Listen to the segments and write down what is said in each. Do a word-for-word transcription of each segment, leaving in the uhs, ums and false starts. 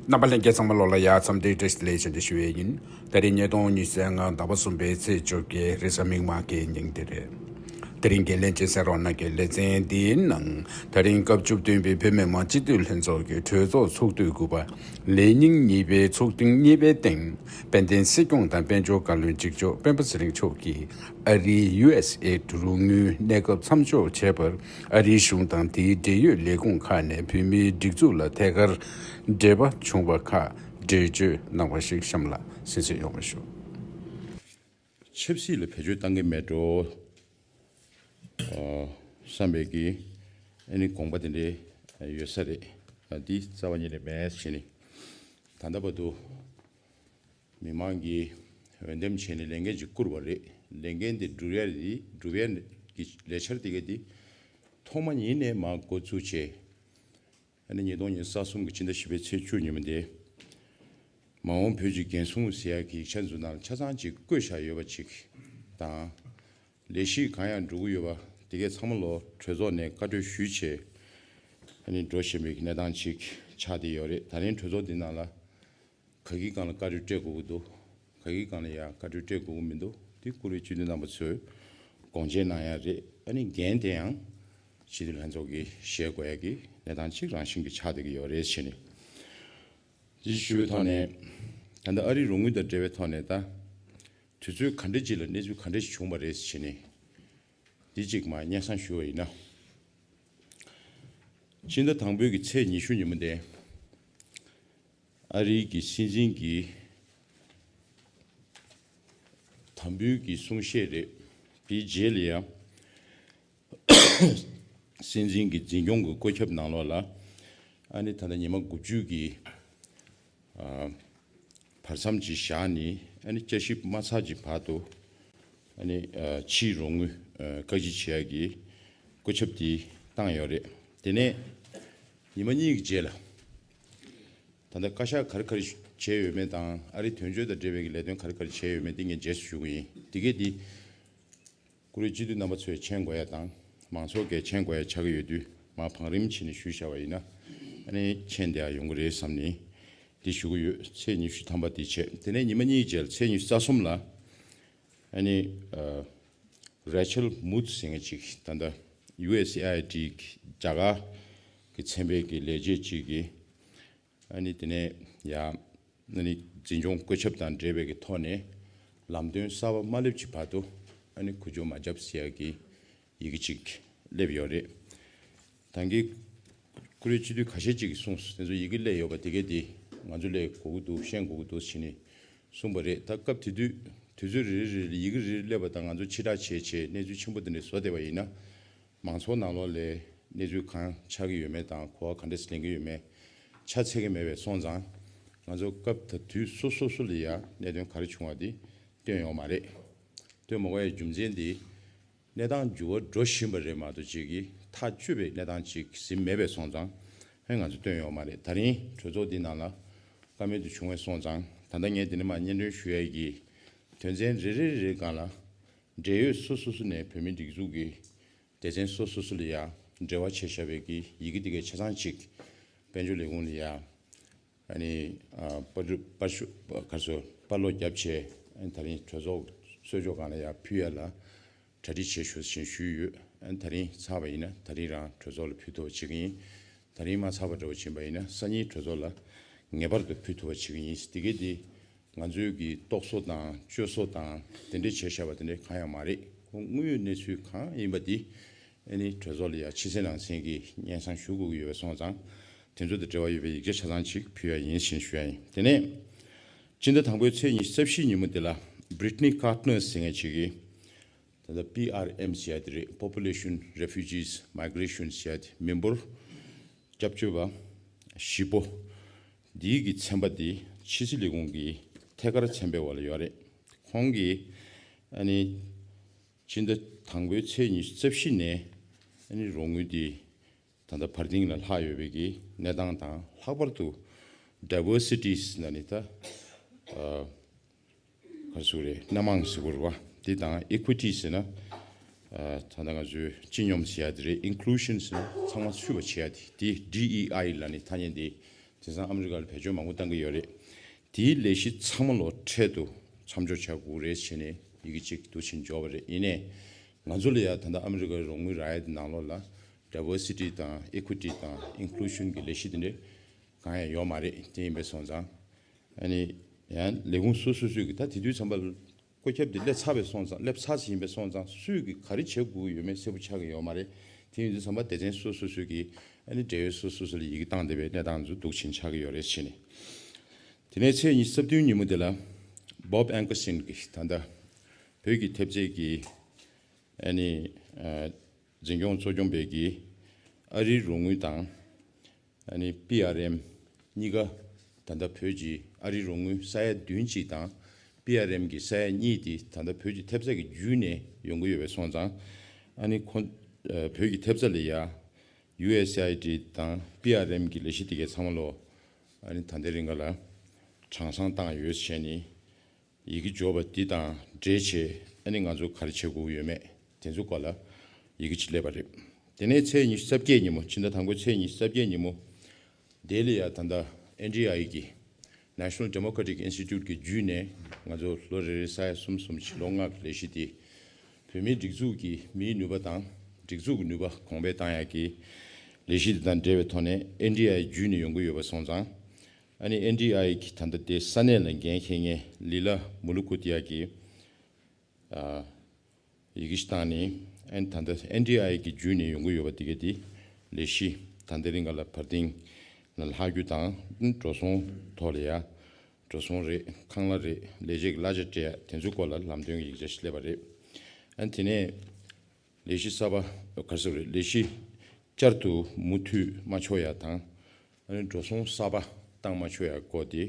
རྣམ་པ་ལྷན་རྒྱས་ཚང་མ་ལོག་ལ་ཡ་འཚམས་འདྲི་བཀྲ་ཤིས་བདེ་ལེགས་བྱོན་ཏེ་ཞུ་ཡས་ཡིན། དེ་རིང་ཉིས་སྟོང་ཉི་ཤུ་རྩ་ལྔ་ཟླ་བ་གསུམ་པའི་ཚེས་བཅོ་བརྒྱད་རེས་གཟའ་མིག་དམར་གྱི་ཉིན་དེ་རེད། དེ་རིང་རྒན་ལགས་གཅེས་སེམས་རོགས་གནང་གི་ལེ་ཚན་འདིའི་ནང་། དེ་རིང་སྐབས་བཅུ་བདུན་པའི་བོད་མི་མང་སྤྱི་འཐུས་ལྷན་ཚོགས་ཀྱི་གྲོས་ཚོགས་ཚོགས་དུས་དགུ་པ་ལས་ཉིན་གཉིས་པའི་ཚོགས་ཐེངས་གཉིས་པའི་སྟེང་། དཔལ་ལྡན་སྲིད་སྐྱོང་དང་དཔལ་འབྱོར་བཀའ་བློན་གཅིག་ལྕོགས་སྤེན་པ་ཚེ་རིང་མཆོག་གིས་ཨ་རིའི་ཡུ་ཨེས་ཨེ་རོགས་དངུལ་གནས་སྐབས་མཚམས་འཇོག་བྱས་པར། ཨ་རིའི་གཞུང་དང་དེའི་འབྲེལ་ཡོད་ལས་ཁུངས་ཁག་ནས་བོད་མིའི་སྒྲིག་འཛུགས་ལ་ཐད་ཀར་འབྲེལ་བ་བྱུང་བ་ཁག་འགྲེལ་བརྗོད་གནང་བ་ཞིག་གཤམ་ལ་གསན་གཟིགས་ཡོང་བ་ཞུ། ཆབ་སྲིད་ལ་བེད་སྤྱོད་གཏང་གི་མེད་འགྲོ། ཨ། བསམ་པའི་གི་ཨ་ནི་དགོངས་པ་དེ་འདྲའི་ཡོད་ས་རེད། ཨ། འདི་རྩ་བ་ཉིད་ནས་མེད་ཟེར་ནས། ད་ལྟ་བར་དུ་མི་མང་གིས་འོས་འདེམས་བྱས་ནས་ལས་འགན་ཅིག་བསྐུར་བ་རེད། ལས་འགན་དེ་སྒྲུབ་ཡ་རེད། སྒྲུབ་ཡ་གི་ལས་འཆར་དེ་ག་དེ་ཐོག་མ་ཉིད་ནས་མར་འགོ་བཙུགས་བྱས། ཨ་ནི་ཉིས་སྟོང་ཉི་ཤུ་རྩ་གསུམ་གྱི་ཕྱི་ཟླ་བཞི་པའི་ཚེས་བཅུ་ཉིན་མོ་དེ། མ་འོངས་བོད་ཀྱི་འགན་སྲུང་ཟེར་ཡག་གི་ཡིག་ཆ་འཛུགས་ནང་ཆ་ཚང་ཅིག་བཀོད་བཞག་ཡོད་པ་ཅིག་དང་། ལས་གཞི་གང་ཡང་འགྲོ་གི་ཡོད་པ་དེ་གས་ཚང་མ་ལོ་གྲོས་ཚོགས་ནས་བཀའ་འཁྲོལ་ཞུས་བྱས། ཨ་ནི་འགྲོ་བཞིན་པའི་གནས་སྟངས་ཅིག་ཆགས་བསྡད་ཡོད་རེད། ད་རིང་གྲོས་ཚོགས་འདི་ནང་ལ་ག་གི་སྒང་ལ་བཀའ་འཁྲོལ་སྤྲད་དགོས་ཀྱི་འདུག་ག་གི་སྒང་ལ་ཡང་བཀའ་འཁྲོལ་སྤྲད་དགོས་ཀྱི་མི་འདུག་དེ་བཀུར་འོས་སྤྱི་འཐུས་རྣམ་པ་ཚོས་དགོངས་བཞེས་གནང་ཡ་རེད། ཨ་ནི་འགན་དེ་ཡང་སྤྱི་འཐུས་ལྷན་ཚོགས་ཀྱིས་བཞེས་དགོས་ཡ་གི་གནས་སྟངས་ཅིག་རང་བཞིན་གྱིས་ཆགས་བསྡད་ཀྱི་ཡོད་རེད་ཟེར་ནས། འདི་ཞུ་བའི་ཐོག་ནས། ད་ལྟ་ཨ་རིའི་རོགས་དངུལ་དང་འབྲེལ་བའི་ཐོག་ནས་ད། དུས་ཚོད་ག་འདྲ་ཅིག་ལ་གནས་ཚུལ་ག་འདྲ་ཞིག་བྱུང་བ་རེད་ཟེར་ནས། འདི་གཅིག་མར་སྙན་སེང་ཞུ་བ་ཡིན་ན། ཕྱི་ཟླ་དང་པོའི་གི་ཚེས་ཉི་ཤུ་ཉིན་མོ་དེ། ཨ་རིའི་གི་སྲིད་འཛིན་གྱི་དམ་འབུལ་གྱི་གསུང་བཤད་རེད། དེའི་རྗེས་ལ་ཡང་། སྲིད་འཛིན་གྱི་འཛིན་སྐྱོང་གི་བཀོད་ཁྱབ་ནང་ལོགས་ལ། ཨ་ནི་ད་ལྟ་ཉི་མ་དགུ་བཅུ་གི་ཨ། བར་མཚམས་ཅིག་བཞག་ནས། ཨ་ནི་བསྐྱར་ཞིབ་མ་ཚར་གྱི་བར་དུ། ཨ་ནི་ཨ། ཕྱིའི་རོགས་དངུལ་ཨ། བཀག་སྐྱིལ་བྱེད་ཡག་གི་བཀོད་ཁྱབ་དེ་བཏང་ཡོད་རེད། དེ་ནས་ཉི་མ་གཉིས་ཀྱི་རྗེས་ལ། ད་ལྟ་བཀའ་ཤག་ག་རེ་ག་རེ་བྱས་ཡོད་མེད་དང་། ཨ་རིའི་དོན་གཅོད་དང་འབྲེལ་བའི་གི་ལས་དོན་ག་རེ་ག་རེ་བྱས་ཡོད་མེད་དེ་ངས་རྗེས་སུ་ཞུ་གི་ཡིན། དེ་གས་དེ། བཀུར་འོས་སྤྱི་འཐུས་རྣམ་པ་ཚོས་མཁྱེན་དགོས་ཡ་དང་། མང་ཚོགས་ཀྱིས་མཁྱེན་དགོས་ཡ་ཆགས་ཀྱི་ཡོད་དུས། མར་བང་རིམ་བྱས་ནས་ཞུས་བཞག་པ་ཡིན་ན། ཨ་ནི་མཁྱེན་བསྡད་ཡ་ཡོང་གི་རེད་བསམ་ནས་འདི་ཞུ་གི་ཡོད། ཚེས་ཉི་ཤུ་ཐམ་པ་དེ་བྱས། དེ་ནས་ཉི་མ་གཉིས་རྗེས་ཚེས་ཉི་ཤུ་རྩ་གསུམ་ལ། ཨ་ནི་ཨ། རེ་ཆལ་མུད་ཟེར་མཁན་ཅིག་ད་ལྟ་ཡུ་ཨེས་ཨེ་ཨའི་ཌི་གི་རྒྱ་གར་གྱི་ཚན་པའི་གི་ལས་བྱེད་ཅིག་གིས། ཨ་ནི་དེ་ནས་ཡང་། ཨ་ནི་འཛིན་སྐྱོང་བཀོད་ཁྱབ་དང་འབྲེལ་བའི་གི་ཐོག་ནས་ལམ་སྟོན་གསར་པ་མ་སླེབས་ཀྱི་བར་དུ། ཨ་ནི་འགུལ་སྐྱོད་མ་བརྒྱབ་ཟེར་ཡག་གི་ཡི་གེ་ཅིག་སླེབས་ཡོད་རེད། ད་གིན་བཀུར་འོས་སྤྱི་འཐུས་ཁ་ཤས་ཅིག་གིས་གསུངས་སོང་། དེ་ཚོ་ཡི་གེ་སླེབས་ཡོད་པ་དེ་གས་དེ་ང་ཚོ་ལ་གོ་གི་འདུག་ཤེས་དགོས་ཀྱི་འདུག་ཟེར་ནས་གསུངས་པ་རེད། ད་སྐབས་དེ་དུས་དུས་ཚོད་རེ་རེ་རེ་ལ་ཡི་གེ་རེ་རེ་སླེབས་པ་དང་ང་ཚོ་ཕྱིར་བསྒྲགས་བྱས་བྱས་གནས་ཚུལ་ཆེན་པོ་དེ་འདྲ་བཟོ་བསྡད་པ་ཡིན་ན། མང་ཚོགས་ནང་ལོགས་ལ་གནས་ཚུལ་གང་ཆགས་ཀྱི་ཡོད་མེད་དང་། གོ་བ་ག་འདྲ་ཞིག་ལེན་གྱི་ཡོད་མེད་ཆ་ཚང་གི་མེད་པ་སོང་ཙང་། ང་ཚོ་སྐབས་དེ་དུས་སོ་སོ་སོ་ལ་ཡང་གནད་དོན་ག་རེ་བྱུང་བ་དེ་བཏོན་ཡོད་མ་རེད། བཏོན་མ་དགོས་ཡའི་རྒྱུ་མཚན་དེ། གནས་སྟངས་འགྱུར་བ་འགྲོ་བཞིན་པ་རེད་མ་གཏོགས། ཅིག་གིས་ཐག་གཅོད་པའི་གནས་སྟངས་ཅིག་ཟིན་མེད་པ་སོང་ཙང་། ཧེ། ང་ཚོ་བཏོན་ཡོད་མ་རེད། ད་རིང་གྲོས་ཚོགས་འདི་ནང་ལ་བཀའ་མོལ་དེ་བྱུང་བ་སོང་ཙང་། ད་ལྟ་ངས་འདི་ནས་མར་སྙན་སྒྲོན་ཞུ་ཡ་གི་དོན་ཚན་རེ་རེ་རེ་སྒང་ལ། འབྲེལ་ཡོད་སོ་སོ་སོ་ནས་བོད་མིའི་སྒྲིག་འཛུགས་ཀྱི་སྡེ་ཚན་སོ་སོ་སོ་ལ་ཡང་འབྲེལ་བ་བྱས་བཞག་པའི་གི་ཡི་གེ་དེ་གའི་ཆ་ཚང་ཅིག་དཔལ་འབྱོར་ལས་ཁུངས་ལ་ཡང་། ཨ་ནི་ཨ། པར་པར་ཤུ་ག་རེ་ཟེར། པར་སློག་བརྒྱབ་བྱས། ཨ་ནི་ད་རིང་གྲོས་ཚོགས་གསོལ་ལྕོག་སྒང་ལ་ཡང་ཕུལ་ཡ་ལ་གྲ་སྒྲིག་བྱེད་ཤོག་ཟེར་ཞུས་ཡོད། ཨ་ནི་ད་རིང་ཚར་བ་ཡིན་ན་ད་རིང་རང་གྲོས་ཚོགས་ལ་ཕུལ་ཐུབ་པ་བྱེད་ཀྱི་ཡིན། ད་རིང་མ་ཚར་བ་འདྲ་བོ་ཕྱིན་པ་ཡིན་ན་སང་ཉིན་གྲོས་ཚོགས་ལ་ངེས་པར་དུ་ཕུལ་ཐུབ་པ་བྱེད་ཀྱི་ཡིན། དེ་གས་དེ་ང་ཚོའི་གི་རྟོག་བཟོ་དང་བཅོས་བཟོ་དང་དེ་འདྲས་བྱས་བཞག་པ་དེ་འདྲས་གང་ཡང་མ་རེད། ཁོང་དངོས་ཡོད་གནས་ཚུལ་གང་ཡིན་པ་དེ། ཨ་ནི་གྲོས་ཚོགས་ལ་ཡང་ཕྱི་གསལ་ནང་གསལ་གྱི་སྙན་སེང་ཞུ་དགོས་ཀྱི་ཡོད་པ་སོང་ཙང་། དེ་ཚོ་དང་འབྲེལ་བ་ཡོད་པའི་ཡིག་ཆ་ཆ་ཚང་ཅིག་ཕུལ་ཡ་ཡིན་ཞེས་ཞུ་ཡ་ཡིན། དེ་ནས་སྤྱི་ཟླ་དང་པོའི་ཚེས་ཉི་ཤུ་རྩ་བཞི་ཉིན་མོ་དེ་ལ་Brittany Gardner ཟེར་མཁན་ཅིག་གིས། ད་ལྟ་པི་ཨར་ཨེམ་ཟེར་ཡ་དེ་རེད། Population Refugees Migration ཟེར་ཡ་དེ། མི་འབོར་སྐྱབས་བཅོལ་བ་བཞི་པོ་འདིའི་གི་ཚན་པ་དེ་ཕྱི་སྲིད་ལས་ཁུངས་ཀྱི་ཐད་ཀར་ཚན་པའི་འོག་ལ་ཡོད་རེད། ཁོང་གིས་ཨ་ནི་སྤྱི་ཟླ་དང་པོའི་ཚེས་ཉི་ཤུ་རྩ་བཞི་ནས་ཨ་ནི་རོགས་དངུལ་དེ་ད་ལྟ་བར་སྟེང་ལ་ལྷག་ཡོད་པའི་གི་གནས་སྟངས་དང་། ལྷག་པར་དུ་Diversities ཟེར་ནས་ད། ཨ། ག་རེ་ཟེར་དགོས་རེད། སྣ་མང་ཟེར་དགོས་རེད་པ། དེ་དང་Equity ཟེར་ན། ཨ། ད་ལྟ་ང་ཚོས་སྤྱི་སྙོམས་ཟེར་ཡ་དེ་རེད། Inclusion ཟེར་ན་ཚང་མ་ཚུད་པ་བྱེད་ཡ་དེ། དེ་ཌི་ཨི་ཨའི་ལབ་ནས་ཐ་སྙད་དེ་ དེང་སང་ཨ་མི་རི་ཀ་ལ་བེད་སྤྱོད་མང་པོ་བཏང་གི་ཡོད་རེད། དེའི་ལས་གཞི་ཚང་མ་ལོ་འཕྲལ་དུ་མཚམས་འཇོག་བྱ་དགོས་རེད་བྱས་ནས་ཡི་གེ་གཅིག་འདུག་ཕྱིན་འབྱོར་བ་རེད། ཡིན་ནའི་ང་ཚོ་ལ་ཡ་ད་ལྟ་ཨ་མི་རི་ཀའི་རོགས་དངུལ་རག་ཡ་དེ་ནང་ལོགས་ལ་diversity་དང་equity་དང་inclusion་གི་ལས་གཞི་དེ་འདྲ་གང་ཡང་ཡོད་མ་རེད། དེ་ཡིན་པའི་སོང་ཙང་ཨ་ནི་ཡང་ལས་ཁུངས་སོ་སོ་སོས་ཀྱི་ད་དེ་དུས་ཙམ་པ་ལ་བཀོད་ཁྱབ་དེ་སླེབས་ཚར་བའི་སོང་ཙང་སླེབས་ཚར་ཟིན་པའི་སོང་ཙང་སུས་ཀྱིས་ག་རེ་བྱེད་དགོས་ཀྱི་ཡོད་མེད་གསལ་པོ་ཆགས་ཀྱི་ཡོད་མ་རེད། དེ་ཡིན་དུས་ཙམ་པ་སྡེ་ཚན་སོ་སོ་སོས་ཀྱིས་ཨ་ནི་འབྲེལ་ཡོད་སོ་སོ་སོ་ལ་ཡི་གེ་བཏང་བསྡད་པའི་གནས་སྟངས་ཚོ་འདུག་ཕྱིན་ཆགས་ཀྱི་ཡོད་རེད་བྱས་ནས། དེ་ནས་ཚེས་ཉི་ཤུ་རྩ་བདུན་ཉིན་མོ་དེ་ལ་Bob Engelstein་གྱིས་ད་ལྟ་བོད་ཀྱི་ཐེབས་རྩའི་གི་ཨ་ནི་ཨ་འཛིན་སྐྱོང་གཙོ་སྐྱོང་པའི་གི་ཨ་རིའི་རོགས་དངུལ་དང་། ཨ་ནི་པི་ཨར་ཨེམ་གཉིས་ཀ་ད་ལྟ་བོད་ཀྱི་ཨ་རིའི་རོགས་དངུལ་ས་ཡ་བདུན་གཅིག་དང་པི་ཨར་ཨེམ་གྱི་ས་ཡ་གཉིས་དེ་ད་ལྟ་བོད་ཀྱི་ཐེབས་རྩ་གི་བརྒྱུད་ནས་ཡོང་གི་ཡོད་པའི་སོང་ཙང་ཨ་ནི་ཁོ་ཨ་བོད་ཀྱི་ཐེབས་རྩ་ལ་ཡ་ཡུ་ཨེས་ཨེ་ཨའི་ཌི་དང་པི་ཨར་ཨེམ་གྱི་ལས་གཞི་དེ་གའི་ཚང་མ་ལོ་ཨ་ནི་ད་ལྟའི་རིང་ག་ལ་གྲངས་བསང་བཏང་ཡོད་བྱས་ནི། ཡི་གེ་འབྱོར་བ་འདི་དང་འབྲེལ་བྱས་ཨ་ནི་ང་ཚོ་ག་རེ་བྱེད་དགོས་ཀྱི་ཡོད་མེད་དེ་ཚོ་སྐོར་ལ་ཡི་གེ་ཅིག་སླེབས་པ་རེད། དེ་ནས་ཚེས་ཉི་ཤུ་རྩ་བརྒྱད་ཉིན་མོ་ཕྱི་ཟླ་དང་པོའི་ཚེས་ཉི་ཤུ་རྩ་བརྒྱད་ཉིན་མོ་ལྡི་ལི་ཡ་ད་ལྟ་ཨེན་ཌི་ཨའི་གི་National Democratic Institute་གི་བརྒྱུད་ནས་ང་ཚོ་ལོ་རེ་རེ་ས་ཡ་གསུམ་གསུམ་ཕྱི་ལོ་ལྔ་གི་ལས་གཞི་དེ་བོད་མིའི་སྒྲིག་འཛུགས་ཀྱི་མིའི་ནུས་པ་དང་སྒྲིག་འཛུགས་ཀྱི་ནུས་པ་གོང་འཕེལ་བཏང་ཡག་གི་ལས་གཞི་དེ་དང་འབྲེལ་བའི་ཐོག་ནས་ཨེན་ཌི་ཨའི་བརྒྱུད་ནས་ཡོང་གི་ཡོད་པ་སོང་ཙང་། ཨ་ནི་ཨེན་ཌི་ཨའི་གི་ད་ལྟ་དེ་ས་གནས་ལ་འགན་འཁྱེར་མཁན་ལི་ལ་མུ་ལུ་ཀུ་ཏི་ཡ་གི་ཨ་ཡི་གེ་ཞིག་བཏང་ནས་ཨ་ནི་ད་ལྟ་ཨེན་ཌི་ཨའི་གི་བརྒྱུད་ནས་ཡོང་གི་ཡོད་པ་དེ་ག་དེ་ལས་གཞི་ད་ལྟའི་རིང་ག་ལ་བར་སྟེང་ལ་ལྷག་རྒྱུ་དང་འགྲོ་སོང་ཐོག་ལ་ཡ་འགྲོ་སོང་རེད། ཁང་གླ་རེད། ལས་བྱེད་ཀྱི་གླ་ཆ་སྤྲད་ཡ་དེ་ཚོའི་སྐོར་ལ་ལམ་སྟོན་གྱི་ཡིག་ཆ་ཞིག་སླེབས་པ་རེད། ཨ་ནི་དེ་ནས། ལས་གཞི་གསར་པ་ག་རེ་ཟེར་དགོས་རེད། ལས་གཞི་བསྐྱར་དུ་མུ་མཐུད་མ་འཁྱོལ་ཡ་དང་། ཨ་ནི་འགྲོ་སོང་གསར་པ་བཏང་མ་འཁྱོལ་ཡ་སྐོར་དེ་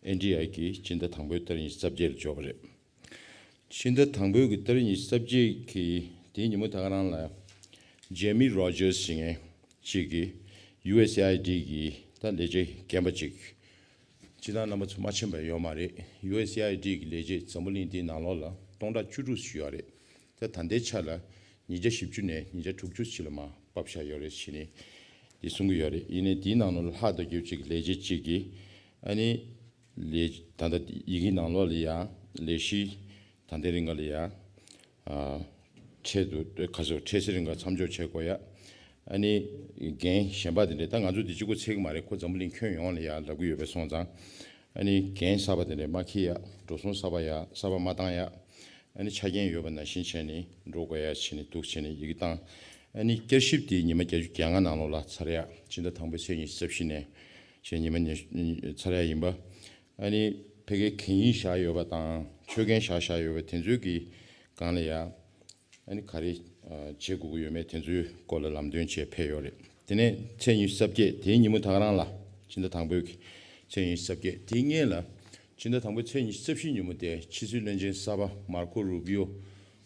ཨེན་ཌི་ཨའི་གིས་སྤྱི་ཟླ་དང་པོའི་ཏ་རིག་ཉི་ཤུ་རྩ་བརྒྱད་ལ་འབྱོར་བ་རེད། སྤྱི་ཟླ་དང་པོའི་གི་ཏ་རིག་ཉི་ཤུ་རྩ་བརྒྱད་ཀྱི་དེའི་ཉིན་མོ་ད་ག་རང་ལ་ཇེ་མི་རོ་ཇར་སི་ཞེས་མཁན་གཅིག་གིས་ཡུ་ཨེས་ཨེ་ཨའི་ཌི་གི་ད་ལས་བྱེད་རྒན་པ་གཅིག་སྤྱིར་བཏང་རྣམ་པ་ཚོ་མ་མཁྱེན་པ་ཡོད་མ་རེད། ཡུ་ཨེས་ཨེ་ཨའི་ཌི་གི་ལས་བྱེད་འཛམ་བུ་གླིང་འདིའི་ནང་ལོགས་ལ་སྟོང་ཕྲག་བཅུ་དྲུག་ཞིག་ཡོད་རེད། ད་ད་ལྟའི་ཆ་ལ་ཉིས་བརྒྱ་བཞི་བཅུ་ནས་ཉིས་བརྒྱ་དྲུག་ཅུ་ཕྱི་ལ་མར་ཕབ་བཞག་ཡོད་རེད་ཟེར་ནས་འདི་གསུང་གི་ཡོད་རེད། ཡིན་ནའི་འདིའི་ནང་ལོགས་ལ་ལྷག་ཏུ་རྒྱབ་ཅིག་ལས་བྱེད་ཅིག་གིས་ཨ་ནི་ལས་ད་ལྟ་ཡི་གེའི་ནང་ལོགས་ལ་ཡ་ལས་གཞི་ད་ལྟའི་རིང་ག་ལ་ཡ་ཨ་འཕྲལ་དུ་ག་ཚོད་འཕྲལ་སེལ་རིང་ག་མཚམས་འཇོག་བྱེད་དགོས་ཡ། ཨ་ནི་འགན་གཞན་པ་དེ་འདྲས་ད་ང་ཚོ་འདི་གཅིག་པོ་འཚོལ་གི་མ་རེད། ཁོ་འཛམ་བུ་གླིང་ཁྱོན་ཡོངས་ལ་ཡ་ལབ་གི་ཡོད་པའི་སོང་ཙང་ཨ་ནི་འགན་གསར་པ་དེ་འདྲས་མ་འཁྱེར་ཡ། འགྲོ་སོང་གསར་པ་ཡ་གསར་པ་མ་བཏང་ཡ། ཨ་ནི་ཆ་རྐྱེན་ཡོད་པ་ནང་བཞིན་བྱས་ནས་འགྲོ་དགོས་ཡ་བྱས་ནས་འདུག་བྱས་ནས་ཡི་གེ་བཏང་། ཨ་ནི་བསྐྱར་ཞིབ་དེ་ཉི་མ་བརྒྱད་ཅུ་གྱ་ལྔ་ནང་ལོགས་ལ་ཚར་ཡ། སྤྱི་ཟླ་དང་པོའི་ཚེས་ཉི་ཤུ་རྩ་བཞི་ནས་བྱས་ཉི་མ་ཉི་ཤུ་ཚར་ཡ་ཡིན་པ། ཨ་ནི་ཕ་གིའི་གན་ཡིག་བཞག་ཡོད་པ་དང་ཆོད་གན་བཞག་བཞག་ཡོད་པ་དེ་ཚོའི་གི་སྒང་ལ་ཡ། ཨ་ནི་ག་རེ་ཨ་བྱེད་དགོས་ཀྱི་ཡོད་མེད་དེ་ཚོའི་སྐོར་ལ་ལམ་སྟོན་བྱས་ཕེབས་ཡོད་རེད། དེ་ནས་ཚེས་ཉི་ཤུ་རྩ་བརྒྱད་དེའི་ཉིན་མོ་ད་ག་རང་ལ་སྤྱི་ཟླ་དང་པོའི་གི་ཚེས་ཉི་ཤུ་རྩ་བརྒྱད་དེའི་སྔོན་ལ་སྤྱི་ཟླ་དང་པོའི་ཚེས་ཉི་ཤུ་རྩ་བཞི་ཉིན་མོ་དེ་ཕྱི་སྲིད་བློན་ཆེན་གསར་པ་མར་ཁོ་རུ་བི་ཡོ་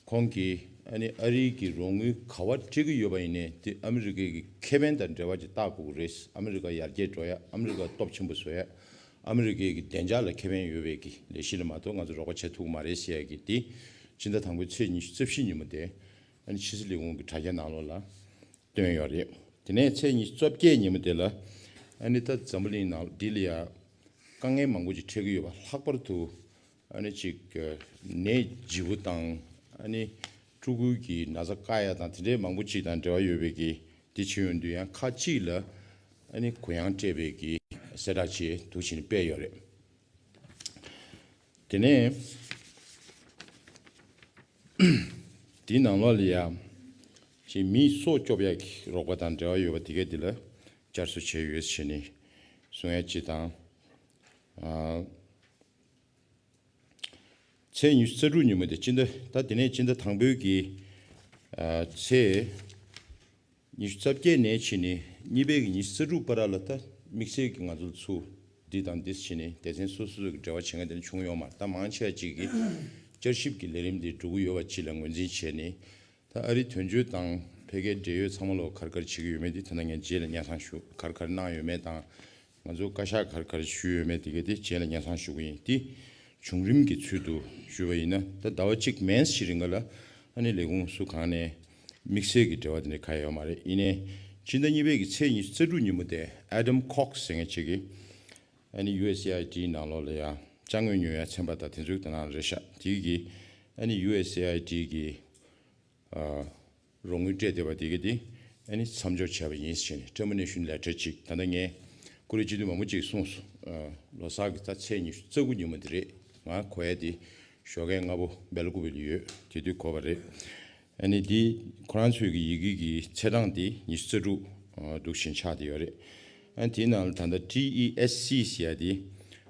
ཁོང་གིས་ཨ་ནི་ཨ་རིའི་གི་རོགས་དངུལ་ག་པར་སྤྲད་ཀྱི་ཡོད་པ་ཡིན་ནའི་དེ་ཨ་མི་རི་ཀའི་གི་ཁེ་ཕན་དང་འབྲེལ་བ་ཅིག་བལྟ་དགོས་ཀྱི་རེད། ཨ་མི་རི་ཀ་ཡར་རྒྱས་འགྲོ་ཡ། ཨ་མི་རི་ཀ་སྟོབས་ཆེན་པོ་བཟོ་ཡ། ཨ་མི་རི་ཀའི་གི་བདེ་འཇགས་ལ་ཁེ་ཕན་ཡོད་པའི་གི་ལས་གཞི་ལ་མ་གཏོགས་ང་ཚོ་རོགས་པ་བྱེད་ཐུབ་ཀྱི་མ་རེད་ཟེར་ཡ་གི་དེ་སྤྱི་ཟླ་དང་པོའི་ཚེས་ཉི་ཤུ་རྩ་བཞི་ཉིན་མོ་དེ། ཨ་ནི་ཕྱི་སྲིད་ལས་ཁུངས་ཀྱི་དྲ་རྒྱ་ནང་ལོགས་ལ་བཏོན་ཡོད་རེད། དེ་ནས་ཚེས་ཉི་ཤུ་རྩ་བརྒྱད་ཉིན་མོ་དེ་ལ་ཨ་ནི་ད་འཛམ་བུ་གླིང་ནང་ལྡི་ལི་ཡ་དཀའ་ངལ་མང་པོ་ཅིག་འཕྲད་ཀྱི་ཡོད་པ། ལྷག་པར་དུ་ཨ་ནི་ཅིག་ནད་ལྗིད་པོ་དང་ཨ་ནི་ཕྲུ་གུ་གི་ན་ཚ་བཀག་ཡ་དང་དེ་འདྲའི་མང་པོ་ཅིག་དང་འབྲེལ་བ་ཡོད་པའི་གི་དེ་བྱེད་ཡོང་དུས་ཡང་ཁག་ཅིག་ལ་ཨ་ནི་གུ་ཡངས་སྤྲད་པའི་གི་གསལ་བསྒྲགས་ཅིག་འདུག་བྱས་ནས་སྤེལ་ཡོད་རེད། དེ་ནས་དེའི་ནང་ལོགས་ལ་ཡ་ཅིག་མིའི་སྲོག་སྐྱོབ་ཡ་གི་རོགས་པ་དང་འབྲེལ་བ་ཡོད་པ་དེ་གས་དེ་ལ་བསྐྱར་གསོ་བྱས་ཡོད་ཟེར་ནས་གསུང་ཡ་ཅིག་དང་། ཨ་ཚེས་ཉི་ཤུ་རྩ་དྲུག་ཉིན་མོ་དེ་སྤྱི་ཟླ་ད་དེ་ནས་སྤྱི་ཟླ་དང་པོའི་གི་ཨ་ཚེས་ཉི་ཤུ་རྩ་བརྒྱད་ནས་ཕྱིན་ནས་གཉིས་པའི་གི་ཉི་ཤུ་རྩ་དྲུག་བར་ལ་ད་དམིགས་བསལ་གྱི་ང་ཚོ་ཚུར་འདི་དང་འདི་ཕྱིན་ནས་སྡེ་ཚན་སོ་སོ་གི་འབྲེལ་བ་བྱེད་མཁན་དེ་འདྲ་བྱུང་ཡོད་མ་རེད། ད་མང་ཆེ་བ་ཅིག་གིས་བསྐྱར་ཞིབ་ཀྱི་ལས་རིམ་འདི་འགྲོ་གི་ཡོད་པ་ཅིག་ལ་ངོས་འཛིན་བྱས་ནས་ད་ཨ་རིའི་དོན་གཅོད་དང་ཕ་གིའི་འབྲེལ་ཡོད་ཚང་མ་ལོ་ག་རེ་ག་རེ་བྱེད་ཀྱི་ཡོད་མེད་འདི་ད་ལྟ་ངས་རྗེས་ལ་སྙན་སེང་ཞུ། ག་རེ་ག་རེ་གནང་ཡོད་མེད་དང་། ང་ཚོ་བཀའ་ཤག་ག་རེ་ག་རེ་ཞུས་ཡོད་མེད་དེ་གས་དེ་རྗེས་ལ་སྙན་སེང་ཞུ་གི་ཡིན། དེ་བྱུང་རིམ་གྱི་ཚུལ་དུ་ཞུས་པ་ཡིན་ན་ད་ཟླ་བ་གཅིག་མན་ཙམ་ཞིག་རིང་ག་ལ་ཨ་ནི་ལས་ཁུངས་སུ་གང་ནས་དམིགས་བསལ་གྱི་འབྲེལ་བ་དེ་འདྲ་གང་ཡང་ཡོད་མ་རེད། ཡིན་ནའི་སྤྱི་ཟླ་གཉིས་པའི་གི་ཚེས་ཉི་ཤུ་རྩ་དྲུག་ཉིན་མོ་དེ་Adam Cox་ཟེར་མཁན་ཅིག་གིས་ ཨ་ནི་ཡུ་ཨེས་ཨེ་ཨའི་ཌི་ནང་ལོགས་ལ་ཡང་ཅ་དངོས་ཉོ་ཡ་ཚན་པ་དང་དེ་ཚོའི་དེ་ནང་རེད་ཤག་དེ་གི་ཨ་ནི་ཡུ་ཨེས་ཨེ་ཨའི་ཌི་གི་ཨ་རོགས་དངུལ་སྤྲད་བསྡད་པ་དེ་གི་དེ་ཨ་ནི་མཚམས་འཇོག་བྱས་པ་ཡིན་ཟེར་ནས་ཊར་མི་ནེ་ཤན་ལེ་ཊར་ཅིག་ད་ལྟ་ངས་ཀུ་རེ་སྤྱི་འཐུས་མང་པོ་ཅིག་གསུངས་སོང་། ཨ་ལོ་གསར་གི་ད་ཚེས་ཉི་ཤུ་རྩ་དགུ་ཉིན་མོ་དེ་རེད། ང་གོ་ཡ་དེ་ཞོགས་ཀས་སྔ་པོ་སྦེལ་ཀོབ་ལ་ཡོད། དེ་དུས་གོ་བ་རེད། ཨ་ནི་འདི་ཁོ་རང་ཚོའི་གི་ཡི་གེ་གི་ཚེས་གྲངས་དེ་ཉི་ཤུ་རྩ་དྲུག་ཨ་འདུག་བཞིན་ཆགས་བསྡད་ཡོད་རེད། ཨ་ནི་དེའི་ནང་ལ་ད་ལྟ་ཊི་ཨི་ཨེས་སི་ཟེར་ཡ་དེ་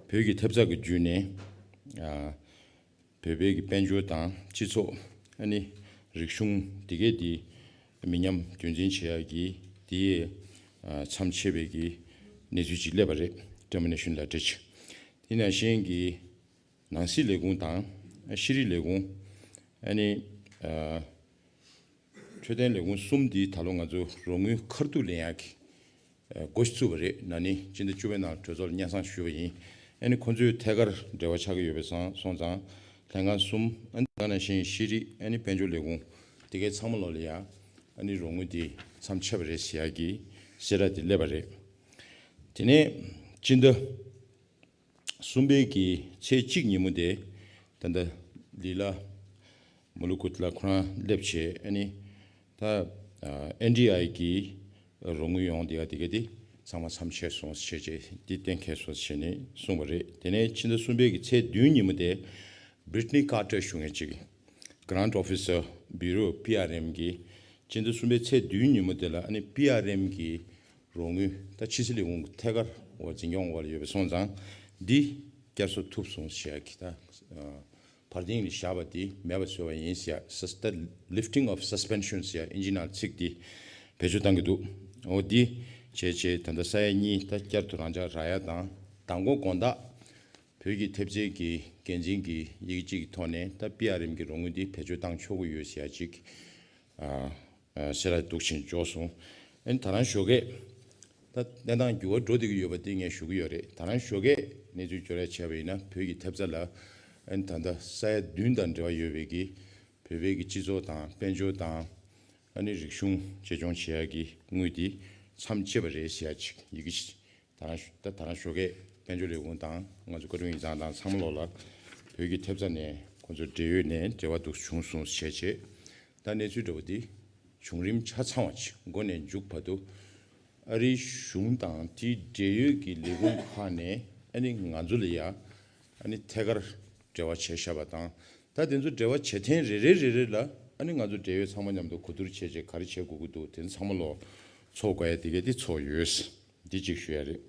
བོད་ཀྱི་ཐེབས་རྩ་གི་བརྒྱུད་ནས་ཨ་བོད་པའི་གི་དཔལ་འབྱོར་དང་སྤྱི་ཚོགས། ཨ་ནི་རིག་གཞུང་དེ་གས་དེ་མི་ཉམས་རྒྱུན་འཛིན་བྱེད་ཡ་གི་དེ་ཡས་ཨ་མཚམས་ཆད་པའི་གི་གནས་ཚུལ་ཅིག་སླེབས་པ་རེད། ཊར་མི་ནེ་ཤན་ལེ་ཊར་ཅིག་དེ་ནང་བཞིན་གྱི་ནང་སྲིད་ལས་ཁུངས་དང་ཤེས་རིག་ལས་ཁུངས། ཨ་ནི་ཨ་འཕྲོད་བསྟེན་ལས་ཁུངས་གསུམ་འདི་ད་ལོ་ང་ཚོ་རོགས་དངུལ་ཁ་གཏུག་ལེན་ཡག་གི་ཨ་འགོ་ཞིག་བཙུགས་པ་རེད། ན་ནིང་སྤྱི་ཟླ་བཅུ་པའི་ནང་གྲོས་ཚོགས་ལ་སྙན་སེང་ཞུས་པ་ཡིན། ཨ་ནི་ཁོང་ཚོའི་ཐད་ཀར་འབྲེལ་བ་ཆགས་ཀྱི་ཡོད་པ་སོང་ཙང་ལྷན་ཁང་གསུམ། ཨ་ནི་ད་ག་ནང་བཞིན་ཤེས་རིག་ཨ་ནི་དཔལ་འབྱོར་ལས་ཁུངས་དེ་གའི་ཚང་མ་ལོག་ལ་ཡ་ཨ་ནི་རོགས་དངུལ་འདི་མཚམས་ཆད་པ་རེད་ཟེར་ཡག་གི་གསལ་བསྒྲགས་དེ་སླེབས་པ་རེད། དེ་ནས་སྤྱི་ཟླ་གསུམ་པའི་གི་ཚེས་གཅིག་ཉིན་མོ་དེ་ད་ལྟ་ལི་ལ་མུ་ལུ་ཀུ་ཏ་ལ་ཁོ་རང་སླེབས་བྱས། ཨ་ནི་ད་ཨེན་ཌི་ཨའི་གི་རོགས་དངུལ་ཡོང་བསྡད་ཡ་དེ་ག་དེ་ཚང་མ་མཚམས་ཆད་སོང་ཟེར་བྱས་འདི་གཏན་འཁེལ་སོང་ཟེར་ནས་གསུངས་པ་རེད། དེ་ནས་ཕྱི་ཟླ་གསུམ་པའི་གི་ཚེས་བདུན་ཉིན་མོ་དེ་Brittany Carter ཞུ་མཁན་ཅིག Grant Officer Bureau པི་ཨར་ཨེམ་གི་ཕྱི་ཟླ་གསུམ་པའི་ཚེས་བདུན་ཉིན་མོ་དེ་ལ་ཨ་ནི་པི་ཨར་ཨེམ་གི་རོགས་དངུལ་ད་ཕྱི་སྲིད་ལས་ཁུངས་ཐད་ཀར་འོག་འཛིན་སྐྱོང་འོག་ལ་ཡོད་པ་སོང་ཙང་འདི་བསྐྱར་གསོ་ཐུབ་སོང་ཟེར་ཡག་གི་ད་ཨ་བར་སྟེང་ལ་བཞག་པ་འདི་མེད་པ་བཟོས་པ་ཡིན་ཟེར་ཡག sus- the lifting of suspension ཟེར་ཡག་ཨིན་ཇི་ནང་ཚིག་འདི་བེད་སྤྱོད་བཏང་གི་འདུག་འོ་འདི་བྱས་བྱས་ད་ལྟ་ས་ཡ་གཉིས་ད་བསྐྱར་དུ་རང་འཇགས་རག་ཡག་དང་། མདང་དགོང་དགོང་དག་བོད་ཀྱི་ཐེབས་རྩའི་གི་འགན་འཛིན་གྱི་ཡི་གེ་གཅིག་གི་ཐོག་ནས་ད་པི་ཨར་ཨེམ་གྱི་རོགས་དངུལ་འདི་བེད་སྤྱོད་བཏང་ཆོག་གི་ཡོད་ཟེར་ཡག་ཅིག་ཨ་ཨ་ཤེས་ར་འདུག་བཞིན་འབྱོར་སོང་། ཨ་ནི་ད་རང་ཞོགས་ཀས་ད་གནས་སྟངས་འགྱུར་བ་འགྲོ་བསྡད་ཀྱི་ཡོད་པ་དེ་ངས་ཞུ་གི་ཡོད་རེད། ད་རང་ཞོགས་ཀས་གནས་ཚུལ་སྐྱོར་ཡ་བྱས་པ་ཡིན་ན་བོད་ཀྱི་ཐེབས་རྩ་ལ་ཨ་ནི་ད་ལྟ་ས་ཡ་བདུན་དང་འབྲེལ་བ་ཡོད་པའི་གི་བོད་པའི་གི་སྤྱི་ཚོགས་དང་དཔལ་འབྱོར་དང་ཨ་ནི་རིག་གཞུང་གཅེས་སྐྱོང་བྱེད་ཡ་གི་དངུལ་དེ་མཚམས་བཅད་པ་རེད་ཟེར་ཡ་ཅིག་ཡི་གེ་ཞིག་ད་རང་ད་ད་རང་ཞོགས་ཀས་དཔལ་འབྱོར་ལས་ཁུངས་དང་ང་ཚོ་བཀའ་དྲུང་ཡིག་ཚང་དང་ཚང་མ་ལོག་ལ་བོད་ཀྱི་ཐེབས་རྩ་ནས་ཁོང་ཚོ་འབྲེལ་ཡོད་ནས་འབྲེལ་བ་འདུག་བྱུང་སོང་བྱས་བྱས། ད་གནས་ཚུལ་འདྲ་བོ་འདི་བྱུང་རིམ་ཆ་ཚང་བ་ཅིག་མགོ་ནས་མཇུག་བར་དུ་ཨ་རིའི་གཞུང་དང་དེའི་འབྲེལ་ཡོད་ཀྱི་ལས་ཁུངས་ཁག་ནས་ཨ་ནི་ང་ཚོ་ལ་ཡ་ཨ་ནི་ཐད་ཀར་འབྲེལ་བ་བྱས་བཞག་པ་དང་། ད་དེ་ཚོ་འབྲེལ་བ་བྱེད་ཐེངས་རེ་རེ་རེ་རེ་ལ་ཨ་ནི་ང་ཚོ་འབྲེལ་ཡོད་ཚང་མ་མཉམ་དུ་གོ་བསྡུར་བྱས་བྱས་ག་རེ་བྱེད་དགོས་ཀྱི་འདུག་དེ་ཚང་མ་ལོ་ཚོགས་དགོས་ཡ་དེ་གས་དེ་ཚོགས་ཡོད། འདི་གཅིག་ཞུ་ཡ་རེད།